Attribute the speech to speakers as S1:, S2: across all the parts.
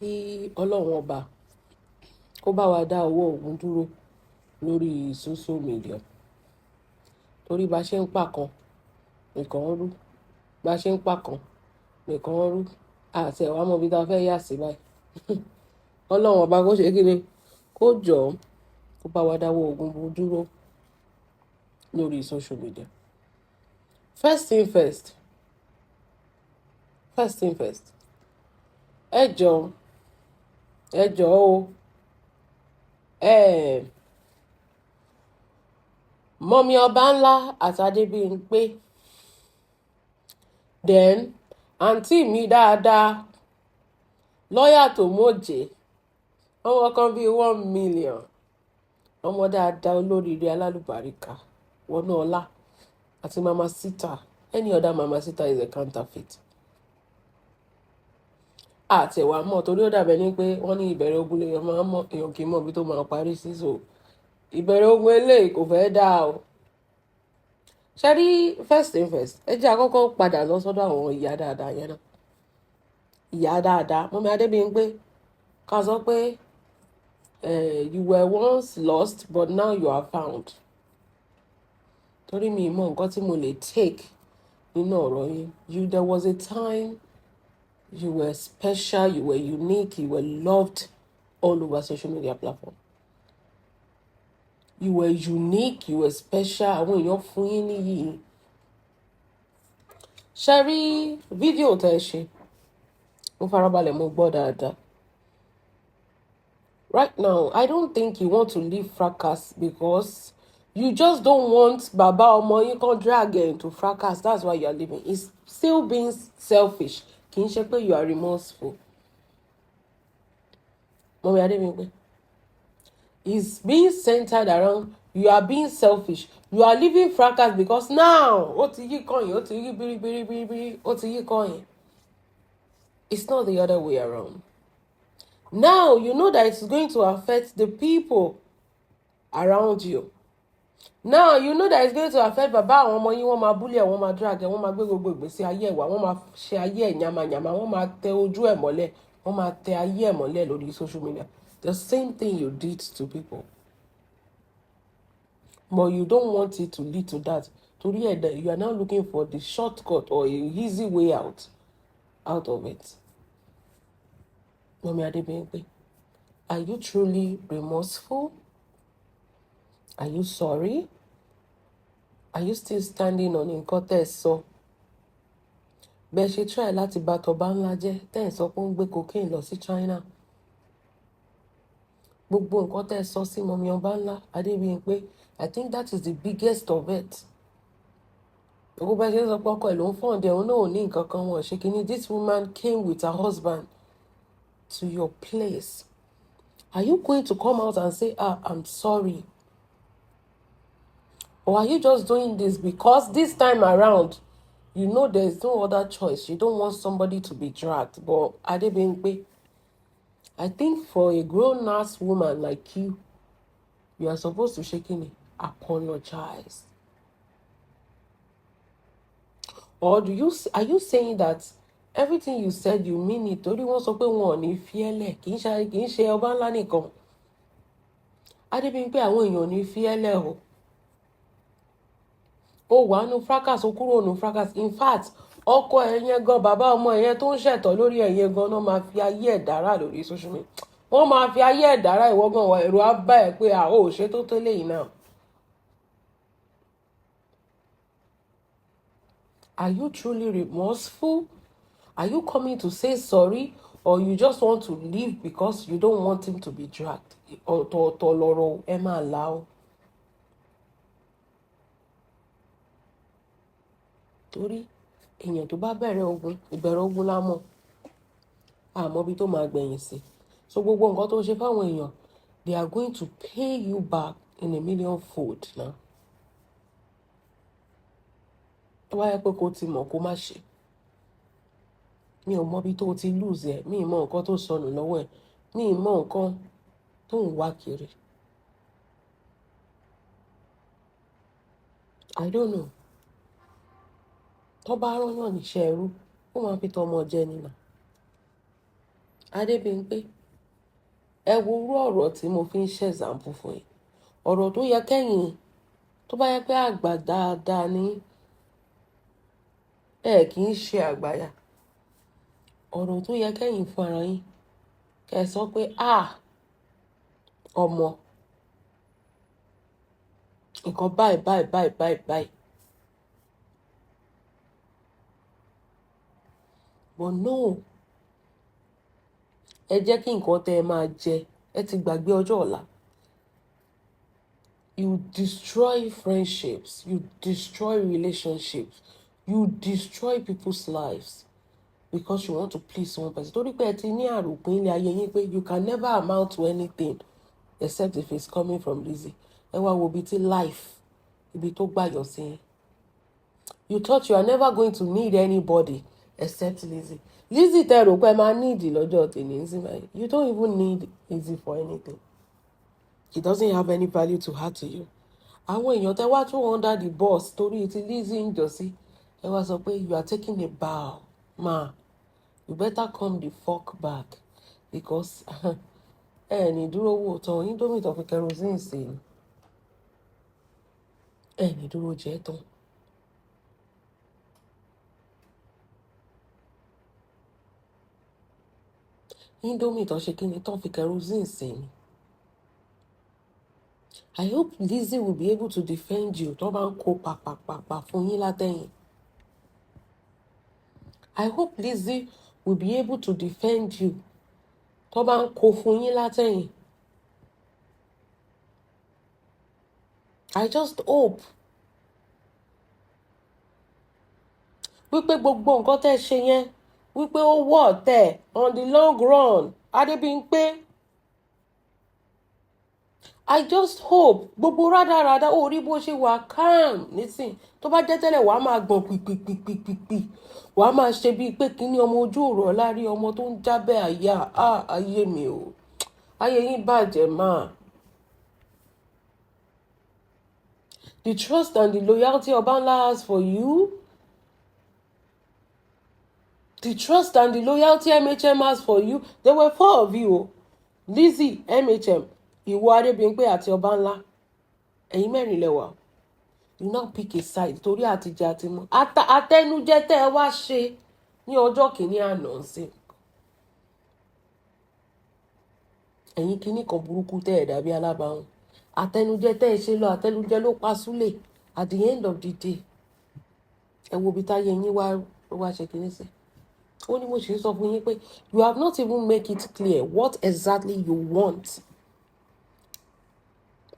S1: Kí Ọlọ́run ọba kó bá wa dá owó ogun dúró lórí social media. Torí bá ṣe ń pa kan, nìkan ń rú. Bá ṣe ń pa kan, nìkan ń rú. Àti ẹ̀ wá mọ ibi tí a fẹ́ yà sí báyìí. Ọlọ́run ọba kó ṣe kíni, kó jọ̀, kó bá wa dáwọ́ ogun dúró lórí social media. First thing first. First thing first. Ẹ jọ̀ọ́, ẹ jọ̀ọ́ o. Mummy Ọbańlá àti Adébímpé. Then, àǹtí mi dáadáa, lọ́yà tó mọ̀jẹ̀, ọmọ kan bíi 1 million, ọmọ dáadáa, olóríire, alálùbáríkà, wọnú ọlá àti Mama Sita. Any other Mama Sita is a counterfeit. Àti ẹ̀wà mọ̀ torí ó dàbẹ̀ ní pé wọ́n ní ìbẹ̀rẹ̀ ogun lèèyàn máa ń mọ̀, èèyàn kì í mọ̀ ibi tó máa parí sí. So ìbẹ̀rẹ̀ ogun eléyìí kò fẹ́ dáa o. Ṣé rí, first thing first, ẹ jẹ́ àkọ́kọ́ padà lọ sọ́dọ̀ àwọn ìyá dáadáa yẹn náà. Ìyá dáadáa, Mummy Adébímpé, ká sọ pé you were once lost, but now you are found. Torí mi mọ nǹkan tí mo lè take nínú ọ̀rọ̀ yín. You, there was a time you were special, you were unique, you were loved all over social media platform. You were unique, you were special. Àwọn èèyàn fún yín níyì. Ṣé rí fídíò tẹ́ ẹ ṣe? Mo farabalẹ̀, mo gbọ́ dáadáa. Right now, I don't think you want to leave fracas because you just don't want bàbá ọmọ yín kan drag ẹ into fracas. That's why you are leaving. It's still being selfish. Kì í ṣe pé you are remorseful. Mummy Adébímpé, is being centered around you are being selfish. You are leaving fracas because now ó ti yí kọyìn, ó ti yí bíríbíríbírí, ó ti yí kọyìn. It's not the other way around. Now you know that it's going to affect the people around you. Now you know that it's going to affect bàbá àwọn ọmọ yín. Wọ́n máa bully ẹ̀, wọ́n máa drag ẹ̀, wọ́n máa gbé gbogbo ìgbésí ayé ẹ̀ wá, wọ́n máa ṣe ayé ẹ̀ yamayama, wọ́n máa tẹ ojú ẹ̀ mọ́lẹ̀, wọ́n máa tẹ ayé ẹ̀ mọ́lẹ̀ lórí social media. The same thing you did to people, but you don't want it to lead to that. Torí ẹ̀ dẹ̀, you are now looking for the shortcut or a easy way out of it. Mummy Adébímpé, are you truly remorseful? Are you sorry? Are you still standing on nǹkan tẹ́ ẹ sọ? Bẹ́ẹ̀ ṣe try láti bà tọba ńlá jẹ́, tẹ́ ẹ sọ pé ó ń gbé cocaine lọ sí China. Gbogbo nǹkan tẹ́ ẹ sọ sí Mummy ọba ńlá Adébímpé, I think that is the biggest of it. Gbogbo bẹ́ẹ̀ ṣe ń sọ pé ọkọ ẹ̀ ló ń fund ẹ̀, òun náà ò ní nǹkan kan, wọn ṣe kínní. This woman came with her husband to your place. Are you going to come out and say, "Ah, I'm sorry"? Or are you just doing this because this time around, you know there's no other choice? You don't want somebody to be dragged. But Adebimpe, I think for a grown-ass woman like you, you are supposed to shake it, apologize. Or do you are you saying that everything you said, you mean it? Torí wọ́n sọ pé wọn ò ní fi ẹ́ lẹ̀, kì í ṣe ọba ńlá nìkan. Adébímpé, àwọn èèyàn ò ní fi ẹ́ lẹ̀ o. Ó wà nù fracas, ó kúrò nù fracas. In fact, ọkọ ẹ̀ yẹn gan, bàbá ọmọ ẹ̀ yẹn tó ń ṣẹ̀tọ́ lórí ẹ̀ yẹn gan náà máa fi ayé ẹ̀ dára lórí social media. Wọ́n máa fi ayé ẹ̀ dára. Ìwọ gan, ẹ̀rù á bá ẹ̀ pé à ó ṣe tó tó léyìí náà. Are you truly remorseful? Are you coming to say sorry, or you just want to leave because you don't want him to be dragged? Ọ̀tọ̀ọ̀tọ̀ lọ̀rọ̀, ẹ máa là ó. Torí èèyàn tó bá bẹ̀rẹ̀ ogun, ìbẹ̀rẹ̀ ogun la mọ̀. A mọ ibi tó máa gbẹ̀yìn sí. So gbogbo nǹkan tó ń ṣe fáwọn èèyàn, they are going to pay you back in a million fold now. Tó bá yẹ pé kó ti mọ̀ kó má ṣe. Mi ò mọ ibi tó ti lose ẹ̀, mi ò mọ nǹkan tó sọnù lọ́wọ́ ẹ̀, mi ò mọ nǹkan tó ń wá kiri. I don't know. Tó bá rán yàn níṣẹ́ ẹrú, ó máa fi tọmọ jẹ ni now. Adébímpé, ẹ wo irú ọ̀rọ̀ tí mo fi ń ṣe example fún yín. Ọ̀rọ̀ tó yẹ kẹ́yìn tó bá yẹ pé àgbà dáadáa ní, ẹ kì í ṣe àgbàyà. Ọ̀rọ̀ tó yẹ kẹ́yìn fún ara yín kẹ́ ẹ sọ pé, "Ah, ọmọ, nǹkan báyìí báyìí báyìí báyìí báyìí." But no, ẹ jẹ́ kí nǹkan tẹ́ ẹ máa jẹ, ẹ ti gbàgbé ọjọ́ ọ̀la. You destroy friendships, you destroy relationships, you destroy people's lives because you want to please one person. Torí pé ẹ ti ní àròpin ilé ayé yín pé you can never amount to anything except if it's coming from Lizzy. Ẹ wá wo ibi tí life, ibi tó gbàyọ̀ sí yín. You thought you are never going to need anybody except Lizzy. Lizzy tẹ́ rò pé ẹ máa need lọ́jọ́ tèmi ń sìn báyìí. You don't even need Lizzy for anything. He doesn't have any value to add to you. Àwọn èèyàn tẹ́ wá tún under the bus torí ti Lizzy ń jọ sí, ẹ wá sọ pé you are taking a bow. Ma, you better come the fuck back because ẹ ní dúró wò tán Indomie tó fi kerosene sí ni. Ẹ ní dúró jẹ tán. Indomie tó ṣe kíni tó fi kerosene sí ni. I hope Lizzy will be able to defend you tó bá ń kó pàpàpàpà fún yín látẹ̀yìn. I hope Lizzy will be able to defend you tó bá ń kó fún yín látẹ̀yìn. I just hope wípé gbogbo nǹkan tẹ́ ṣe yẹn, wípé ó wọ̀ tẹ̀ on the long run. Adébímpé, I just hope gbogbo rádaràda ó rí bó ṣe wà calm nísìn. Tó bá jẹ́ tẹ́lẹ̀, wàá máa gbọ̀n pìpìpìpìpì, wàá máa ṣe bíi pé kíní ọmọ ojú ọ̀rọ̀ lárí ọmọ tó ń jábẹ́ àyà. Ah, ayé mi o, ayé yín bàjẹ́ máa. The trust and the loyalty Obanla has for you, the trust and the loyalty MHM has for you. There were four of you o: Lizzy, MHM, ìwọ Adébímpé àti Ọbanla. Ẹ̀yin mẹ́rin lẹ wà. You now pick a side torí àtijọ́ àti mú àtẹnujẹ tẹ́ ẹ wá ṣe ní ọjọ́ kìíní àná sí. Ẹ̀yin kìíní kan burúkú tẹ́ ẹ̀ dàbí alábàáhùn. Àtẹnujẹ tẹ́ ẹ ṣe lọ, àtẹnujẹ ló pa Súlè. At the end of the day, ẹ wo ibi táyé yín wá wá ṣe kìíní sí. Ó ní mo ṣe ń sọ fún yín pé you have not even make it clear what exactly you want.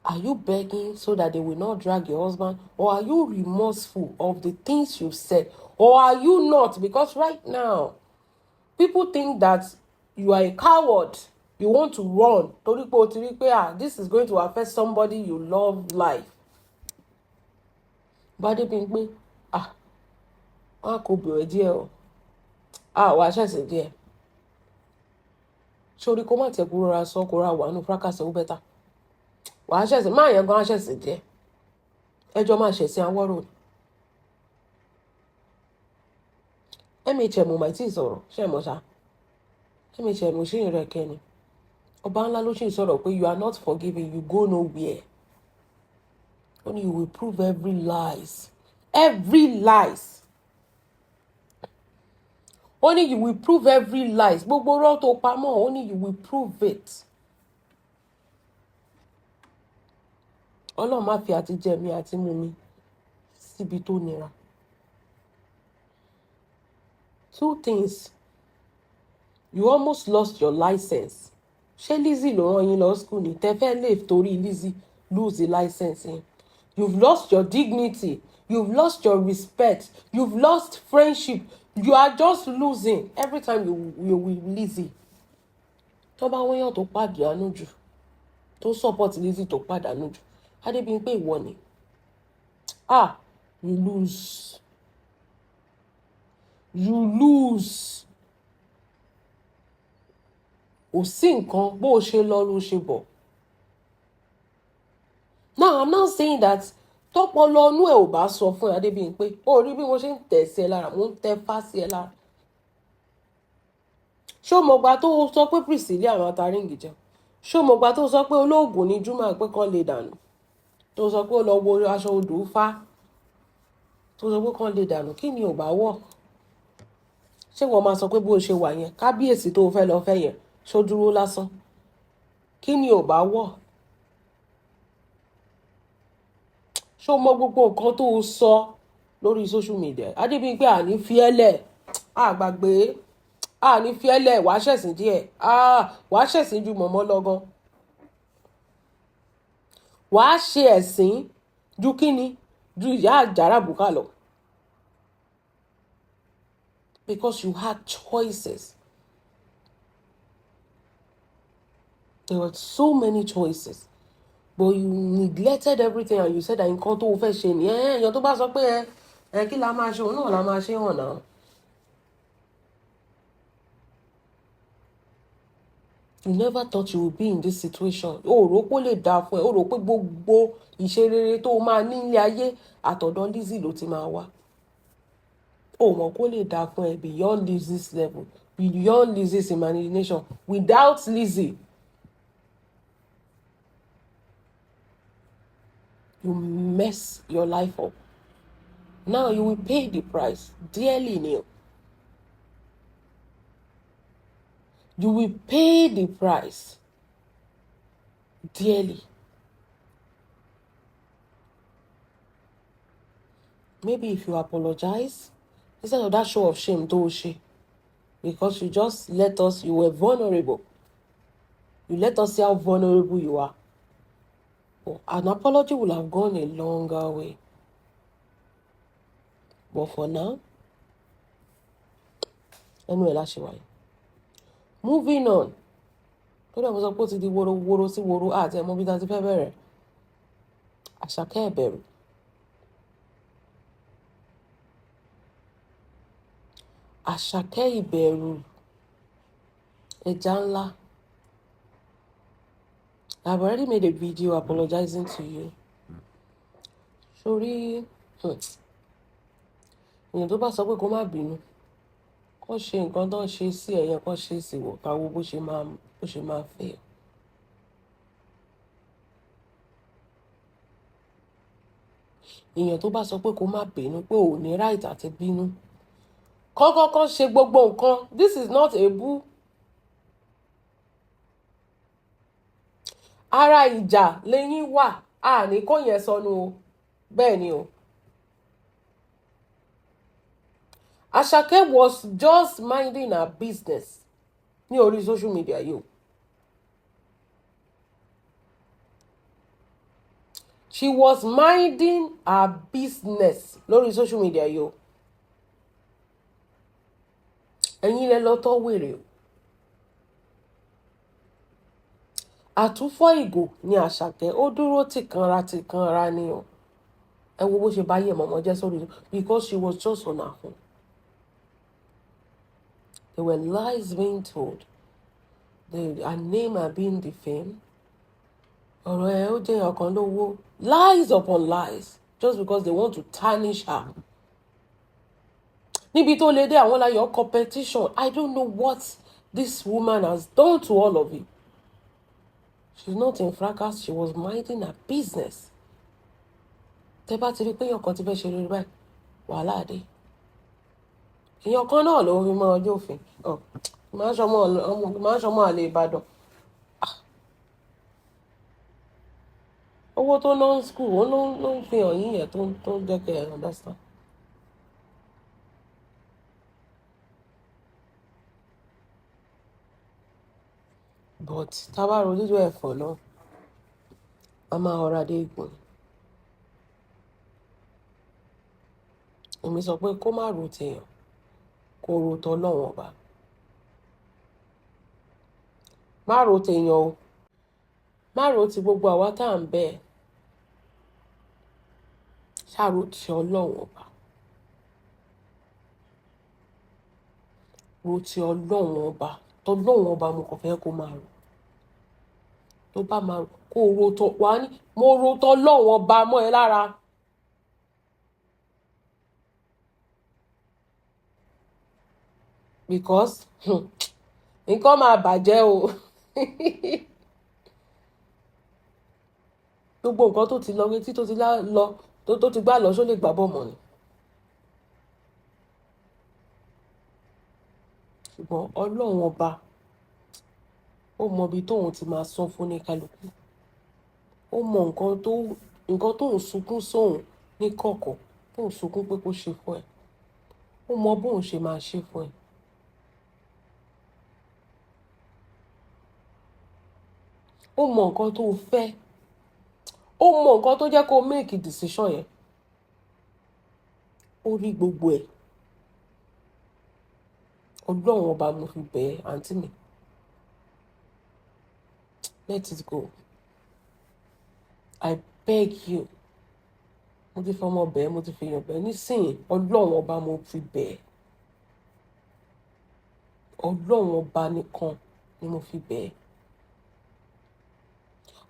S1: Are you begging so that they will not drag your husband? Or are you remorseful of the things you've said? Or are you not? Because right now, people think that you are a coward. You want to run. Torí pé o ti rí pé, ah, this is going to affect somebody you love life. Bádé bí n pé, ah, wọn kò bẹ̀rẹ̀ díẹ̀ o. Ah, wàá ṣẹ̀ṣẹ̀ díẹ̀. Sórí kó má tiẹ̀ kú rọra sọ kó ra wà nù fracas, ó better. Wàá ṣẹ̀sìn máa yẹn gan á ṣẹ̀sìn díẹ̀. Ẹjọ́ máa ṣẹ̀sìn awọ́rò ni. MHM ò mà tí ì sọ̀rọ̀, ṣé ẹ mọ̀ ṣá? MHM ò ṣì ń rẹ̀kẹ́ ni. Ọba ńlá ló ṣì ń sọ̀rọ̀ pé you are not forgiving, you go nowhere. Ó ní you will prove every lies. Every lies. Ó ní you will prove every lies. Gbogbo irọ́ tó pamọ́, ó ní you will prove it. Ọlọ́run má fi àtijẹ mi àti mú mi síbi tó nira. Two things. You almost lost your license. Ṣé Lizzy ló rán yín lọ school ni? Tẹ́ fẹ́ lè torí Lizzy lose the license yín. You've lost your dignity. You've lost your respect. You've lost friendship. You are just losing every time you with Lizzy. Tó bá wọ́n yàn tó pàdánù jù, tó support Lizzy tó pàdánù jù, Adébímpé ìwọ ni. Ah, you lose. You lose. Kò sí nǹkan bó o ṣe lọ ló ṣe bọ̀. Now, I'm not saying that tọpọlọ inú ẹ ò bá sọ fún ẹ, Adébímpé, ó rí bí mo ṣe ń tẹ̀ sí ẹ lára, mo ń tẹ fá sí ẹ lára. Ṣó mọ̀gbà tó sọ pé Priscilla máa ta ring jẹun? Ṣó mọ̀gbà tó sọ pé olóògùn ní Juma, pé kán lè dànù, tó sọ pé ó lọ wo aṣọ odò fá, tó sọ pé kán lè dànù? Kí ni ò bá wọ̀? Ṣé wọ́n máa sọ pé bó ṣe wà yẹn, kábíyèsí tó fẹ́ lọ fẹ́ yẹn, ṣó dúró lásán? Kí ni ò bá wọ̀? Ṣó mọ gbogbo nǹkan tó sọ lórí social media? Adébímpé, àní fiẹ́lẹ̀, àgbàgbé, àní fiẹ́lẹ̀. Wàá ṣẹ̀sìn díẹ̀, wàá ṣẹ̀sìn ju mọ̀mọ́ lọ gan. Wàá ṣe ẹ̀sìn ju kíni, ju ìyá àjàrà bùkà lọ, because you had choices. There were so many choices, but you neglected everything and you said that nǹkan tó o fẹ́ ṣe ni ẹ. Èèyàn tó bá sọ pé ẹ kí la máa ṣe, òun náà la máa ṣe hàn náà. You never thought you would be in this situation. O rò pé ó lè dáa fún ẹ. O rò pé gbogbo ìṣerere tó o máa ní ilé ayé, àtọ̀dọ̀ Lizzy ló ti máa wá. O mọ̀ kó lè dáa fún ẹ beyond Lizzy's level, beyond Lizzy's imagination, without Lizzy. You mess your life up. Now you will pay the price dearly. Neil, you will pay the price dearly. Maybe if you apologize instead of that show of shame tó o ṣe, because you just let us, you were vulnerable, you let us see how vulnerable you are. But an apology will have gone a longer way. But for now, ẹnu ẹ̀ la ṣe wáyé. Moving on, lórí àwọn sọ pé ó ti di woro-woro sí woro, àti ẹ̀mọ́ bí ta ti fẹ́ bẹ̀rẹ̀. Àṣàkẹ́ ẹ̀bẹ̀rù, Àṣàkẹ́ ìbẹ̀rù, ẹja ńlá. I've already made a video apologizing to you. Sórí èèyàn tó bá sọ pé kó má bínú, kó ṣe nǹkan tó ń ṣe sí ẹ̀yẹn, kó ṣe sí wò, ká wo bó ṣe máa fẹ́. Èèyàn tó bá sọ pé kó má bínú, pé ò ní right àti bínú, kọ́kọ́kọ́ ṣe gbogbo nǹkan. This is not a boo. Ara ìjà lẹ́yìn wà, àní kò yẹn sọnù o. Bẹ́ẹ̀ ni o. Àṣàkẹ́ was just minding her business ní orí social media yìí o. She was minding her business lórí social media yìí o. Ẹ̀yin lẹ lọ tọ́ wèrè o. Àtúfọ̀ ìgò ni Àṣàkẹ́, ó dúró tìkanra tìkanra ni o. Ẹ wo bó ṣe bá yẹ mọ̀mọ́ jẹ́ sórí, because she was just on her own. There were lies being told. Her name had been defamed. Ọ̀rọ̀ ẹ̀ ó jẹ́ ọ̀kan lówó. Lies upon lies, just because they want to tarnish her. Níbi tó lè dé, àwọn láyọ̀ competition. I don't know what this woman has done to all of you. She's not in fracas. She was minding her business. Tẹ́ bá ti rí pé èèyàn kan ti fẹ́ ṣe rere báyìí, wàhálà dé. Èèyàn kan náà ló fi mọ́ ọjọ́ òfin. Máa ń ṣọmọ àlè Ìbàdàn. Owó tó ná school, òun ló ń fi hàn yín yẹn tó ń jẹ́ kẹ́ ẹ understand. But tá a bá ro dídùn ẹ̀fọ́ náà, a máa ọ̀rá dé ìgbọ̀n. Èmi sọ pé kó má ro tèèyàn, kó ro tọlọ́run ọba. Má ro tèèyàn o. Má ro ti gbogbo àwa tá à ń bẹ̀. Ṣá ro ti Ọlọ́run ọba. Ro ti Ọlọ́run ọba. Tọlọ́run ọba mo kàn fẹ́ kó máa ro. Tó bá máa ro, kó ro tọ, wá ní mo ro tọlọ́run ọba mọ́ ẹ lára. Because Nǹkan máa bàjẹ́ o. Gbogbo nǹkan tó ti lọ, etí tó ti lọ, tó ti gbá lọ, ṣó lè gbà bọ̀ mọ́ ni? Ṣùgbọ́n Ọlọ́run ọba, ó mọ ibi tóun ti máa san fún ní kálukú. Ó mọ nǹkan tó ń sunkún sóun ní kọ̀kọ̀, tó ń sunkún pé kó ṣe fún ẹ. Ó mọ bóun ṣe máa ṣe fún ẹ. Ó mọ nǹkan tó fẹ́. Ó mọ nǹkan tó jẹ́ kó make decision yẹn. Ó rí gbogbo ẹ̀. Ọlọ́run ọba mo fi bẹ̀ ẹ́, àǹtí mi. Let it go. I beg you. Mo ti fọmọ bẹ̀ ẹ́, mo ti fi èèyàn bẹ̀ ẹ́. Nísìnyí, Ọlọ́run ọba mo fi bẹ̀ ẹ́. Ọlọ́run ọba nìkan ni mo fi bẹ̀ ẹ́.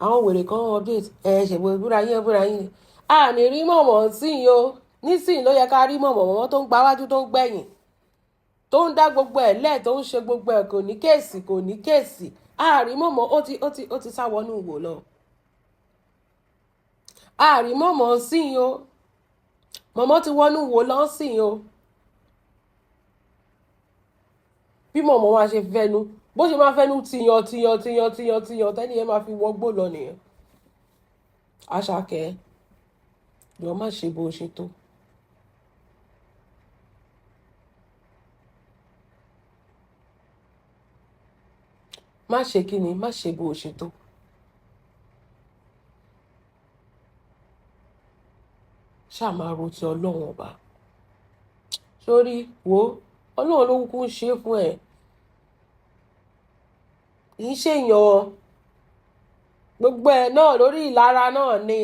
S1: Àwọn wèrè kan update ẹ ṣègbè búra yín, búra yín. A ní rí mọ̀mọ́ sí i o. Nísìnyí ló yẹ ká rí mọ̀mọ́, mọ̀mọ́ tó ń gba wájú, tó ń gbẹ̀yìn, tó ń dá gbogbo ẹ̀ lẹ̀, tó ń ṣe gbogbo ẹ̀, kò ní case, kò ní case. A rí mọ̀mọ́, ó ti sá wọnú wò lọ. A rí mọ̀mọ́ sí i o. Mọ̀mọ́ ti wọnú wò lọ sí i o. Bí mọ̀mọ́ wa ṣe fẹnu, bó ṣe máa fẹnu tìyàn tìyàn tìyàn tìyàn tìyàn, tẹ́ni yẹn máa fi wọgbó lọ nìyẹn. Àṣàkẹ́, jọ̀ọ́ má ṣe bó ṣe tó. Má ṣe kí ni, má ṣe bó ṣe tó. Ṣá máa ro ti Ọlọ́run ọba. Sórí, wo, Ọlọ́run ló kúkú ń ṣe fún ẹ. Kì í ṣe èèyàn. Gbogbo ẹ̀ náà lórí ìlara náà ni.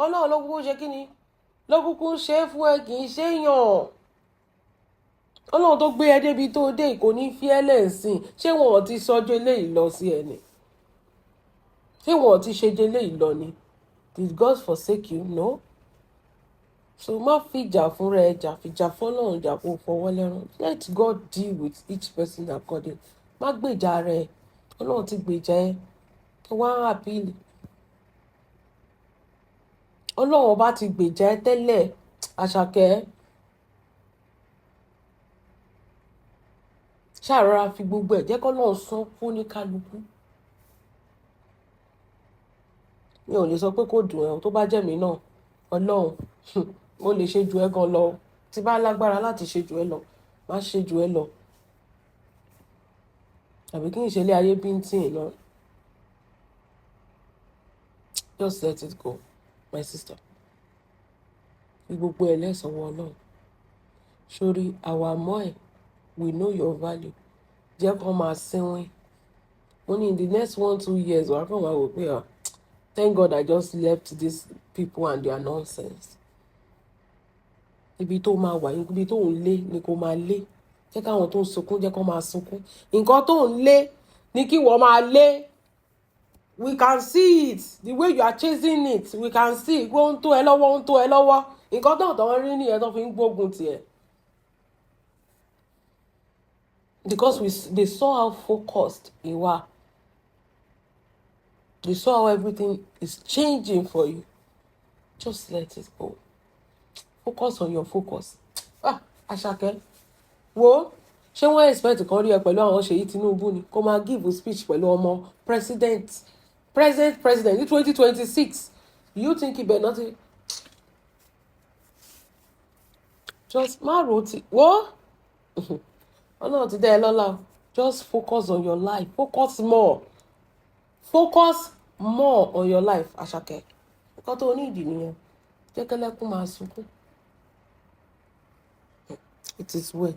S1: Ọlọ́run ló kúkú ń ṣe kí ni? Ló kúkú ń ṣe fún ẹ, kì í ṣe èèyàn. Ọlọ́run tó gbé ẹ débi tó dé, kò ní fi ẹ́ lẹ́sìn. Ṣé wọn ò ti sọjú eléyìí lọ sí ẹ ni? Ṣé wọn ò ti ṣe ju eléyìí lọ ni? Did God forsake you? No. So má fìjà fúnra ẹ jà, fìjà fọ́lọ́run jà, kó fọwọ́ lẹ́rán. Let God deal with each person according. Má gbèjà rẹ. Ọlọ́run ti gbèjà ẹ. Wá appeal. Ọlọ́run ọba ti gbèjà ẹ tẹ́lẹ̀, Àṣàkẹ́. Ṣá rọra fi gbogbo ẹ̀ jẹ́ kí Ọlọ́run san fún ní kálukú. Mi ò lè sọ pé kó dùn ẹ́ o, tó bá jẹ́ mi náà, Ọlọ́run, mo lè ṣe ju ẹ gan lọ. Tí bá lágbára láti ṣe ju ẹ lọ, má ṣe ju ẹ lọ. Àbí kí n ṣe ilé ayé bíntín náà. Just let it go, my sister. Fi gbogbo ẹ lẹ́sọ̀wọ́ Ọlọ́run. Sórí àwa mọ́ ẹ̀, we know your value. Jẹ́ kó máa sínwín. Mo ní in the next 1-2 years, wàá kàn máa wò pé, ah, thank God I just left these people and their nonsense. Ibi tó máa wà, ibi tó ń lé ni kó máa lé. Jẹ́ káwọn tó ń sunkún, jẹ́ kó máa sunkún. Nǹkan tó ń lé ni kí wọ́n máa lé. We can see it. The way you are chasing it, we can see pé ó ń tó ẹ lọ́wọ́, ó ń tó ẹ lọ́wọ́. Nǹkan tó ń tọ́ rí nìyẹn tó fi ń gbógun tì ẹ́. Because they saw how focused you are. They saw how everything is changing for you. Just let it go. Focus on your focus. Ah, Àṣàkẹ́, wo, ṣé wọ́n expect kan rí ẹ pẹ̀lú àwọn Ṣèyí Tinubu ni? Kó máa give speech pẹ̀lú ọmọ president, president, president ní 2026. You think ibẹ̀ náà ti just má ro ti wo. Ọlọ́run ti dá ẹ lọ́lá o. Just focus on your life. Focus more. Focus more on your life, Àṣàkẹ́. Nǹkan tó ní ìdí nìyẹn. Jẹ́ kẹ́lẹ́kùn máa sunkún. It is well.